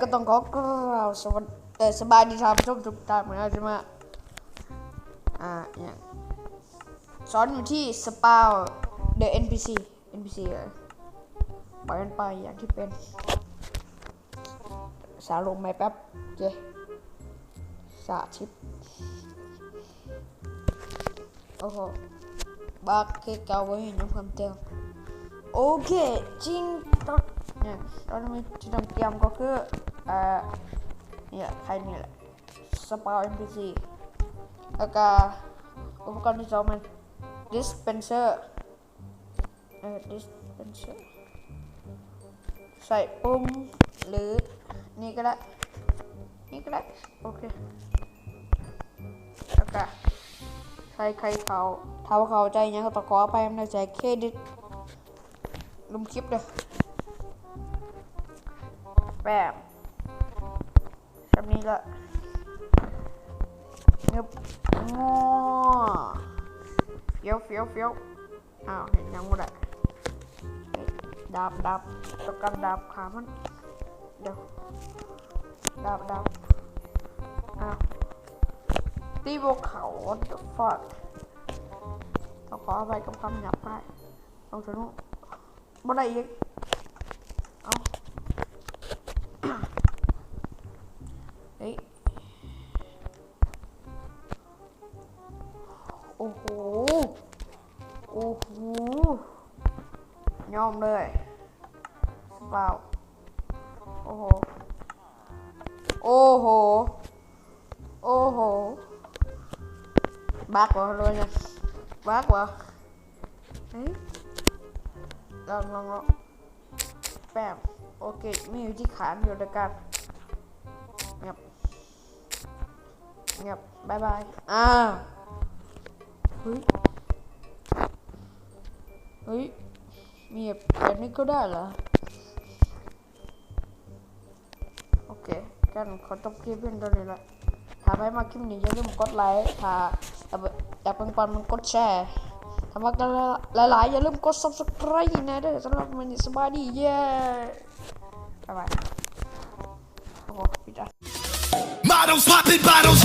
ກໍຕ້ອງຂໍກ່າວສະຫວັດ ເອີ ສະບາຍດີທ່ານຜູ້ຊົມທຸກທ່ານ. ມື້ນີ້ເຮົາຈະມາ ອ່າ ຫຍັງ ສອນວິທີສະປາວເດີ ເອັນພີຊີ ເອັນພີຊີ ເອີ ປ່ອຍມັນໄປຢ່າງທີ່ເປັນ. ສາລົມໃໝ່ແປັບ ເຈ ສາທິດ. ໂອ້ໂຫ ບັກຄືເກົ່າ ບໍ່ມີຫຍັງເພີ່ມເຕີມ. ໂອເຄ ຈິງຕອນ ເອີ ຕອນນີ້ທີ່ຕ້ອງກຽມກໍຄື ເອີ ນີ້ແຫຼະ ໄຂ່ນີ້ແຫຼະ ສະປາວ ເອັນພີຊີ ແລ້ວກະອຸປະກອນທີສອງແມ່ນດິສເປັນເຊີ ເອີ ດິສເປັນເຊີ ໃສ່ປຸ່ມ ຫຼື ນີ້ກໍໄດ້ ນີ້ກໍໄດ້ ໂອເຄ ແລ້ວກະໃສ່ໄຂ່ເຂົ້າ. ຖ້າບໍ່ເຂົ້າໃຈຫຍັງກໍຕ້ອງຂໍອະໄພນຳ ໃສ່ເຄຣດິດ ລົງຄລິບເດີ ແປມ ສ່ຳນີ້ລະ ງຶບ ງໍ ຟຽວ ຟຽວ ຟຽວ. ອ້າວ ເຮັດຫຍັງບໍ່ໄດ້ ດາບ ດາບ ຕ້ອງການດາບຂ້າມັນ ດຽວ ດາບ ດາບ ອ້າວ ຕີບໍ່ເຂົ້າ what the fuck. ຕ້ອງຂໍອະໄພກັບຄຳຫຍາບຄາຍ ເອົາ ທະນູ ບໍ່ໄດ້ອີກ ເອົາ ເອີຍ ໂອ້ໂຫ ໂອ້ໂຫ ຍອມເລີຍ ສະປາວ ໂອ້ໂຫ ໂອ້ໂຫ ໂອ້ໂຫ ບັກບໍ່ ຫຼືວ່າຫຍັງ ບັກບໍ່? ເອີຍ ລອງ ລອງ ລອງ ແປມ ໂອເຄ ມີວິທີຂ້າມຢູ່ ແລ້ວກັນ ຫຍັບ ຫຍັບ ບາຍບາຍ ອ້າວ ເຮີ້ຍ ເຮີ້ຍ ມີແບບ ແບບນີ້ກໍໄດ້ເຫລອ? ໂອເຄ ກັນຂໍຈົບຄລິບພຽງເທົ່ານີ້ລະ. ຖ້າໃຜມັກຄລິບນີ້ ຢ່າລືມກົດໄລ ຖ້າຢາກເບິ່ງກ່ອນມັນກົດແຊ ຖ້າມັກຫຼາຍໆ ຢ່າລືມກົດຊັບສະໄຄຣບແດ່ເດີ. ສຳລັບມື້ນີ້ສະບາຍດີ ເຢ້ ບາຍບາຍ ໂອ້ໂຫ ປິດລະ. Models popping bottles.